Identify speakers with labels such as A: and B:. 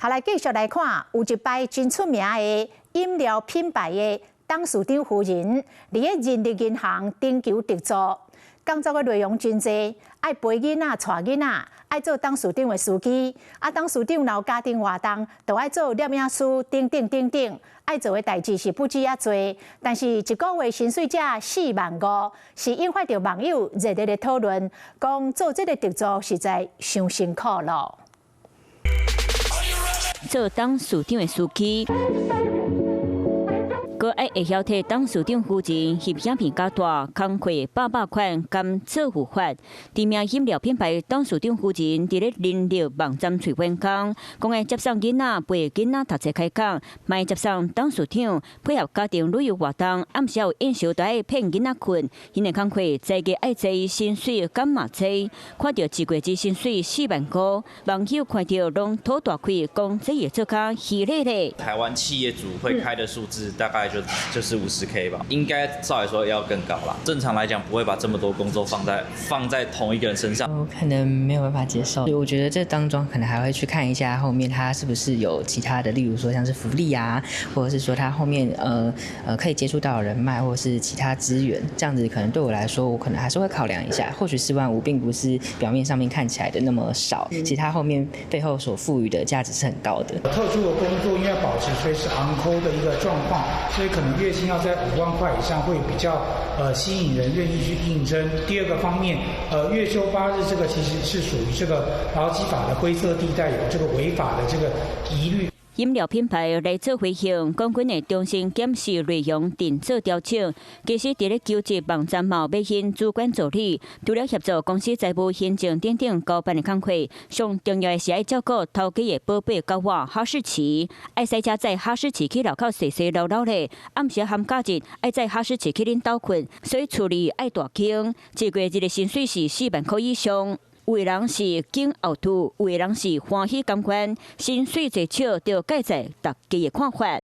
A: 好，來繼續來看，有一擺真出名的飲料品牌的董事長夫人，佇咧人力銀行尋求特助，工作的內容真濟，愛陪囡仔、帶囡仔，愛做董事長的司機，啊，董事長若有家庭活動，就愛做攝影師，等等等等，愛做的代誌是不止遐濟。但是一個月薪水才4萬5，是引發著網友熱烈的討論，講做這个特助實在傷辛苦咯。
B: 做董事長的司機，閣愛會曉替董事長夫人翕影片加大，工課百百款兼做護法。知名飲料品牌董事長夫人佇咧人力網站揣員工，講愛接送囡仔、陪囡仔讀冊開講，嘛愛接送董事長，配合家庭旅遊活動，暗時有應酬都愛騙囡仔睏。彼个工課濟個愛濟，薪水敢嘛濟？看著一月之薪水4萬五，網友看著攏吐大氣，講這會做較虛咧咧。
C: 台灣企業主會開的數字大概就是50K 吧，應該照理說要更高啦。正常來講，不會把這麼多工作放在同一個人身上。
D: 我可能沒有辦法接受，我覺得這當中可能還會去看一下後面他是不是有其他的，例如說像是福利啊，或者是說他後面可以接觸到人脈，或者是其他資源，這樣子可能對我來說，我可能還是會考量一下。或許4萬5並不是表面上面看起來的那麼少，其實他後面背後所賦予的價值是很高的。
E: 特助的工作應該保持隨時 on call 的一個狀況，所以可能月薪要在5萬塊以上會比較吸引人願意去應徵。第二個方面，月休8日這個其實是屬於這個勞基法的灰色地帶，有這個違法的這個疑慮。
B: 飲料品牌來做回應，講緊會重新檢視內容，定做調整。其實，佇咧求職網站嘛有欲主管助理，除了協助公司財務、行政等等高辦的工課，上重要的是愛照顧頭家的寶貝狗仔哈士奇，愛駛車載哈士奇去樓口踅踅摟摟咧，暗時寒假日愛載哈士奇去恁兜睏，所以厝裡愛大間，一個月的薪水是4萬塊以上。有的人是驚嘔吐，有的人是歡喜甘願，薪水濟少，就蓋在大家的看法。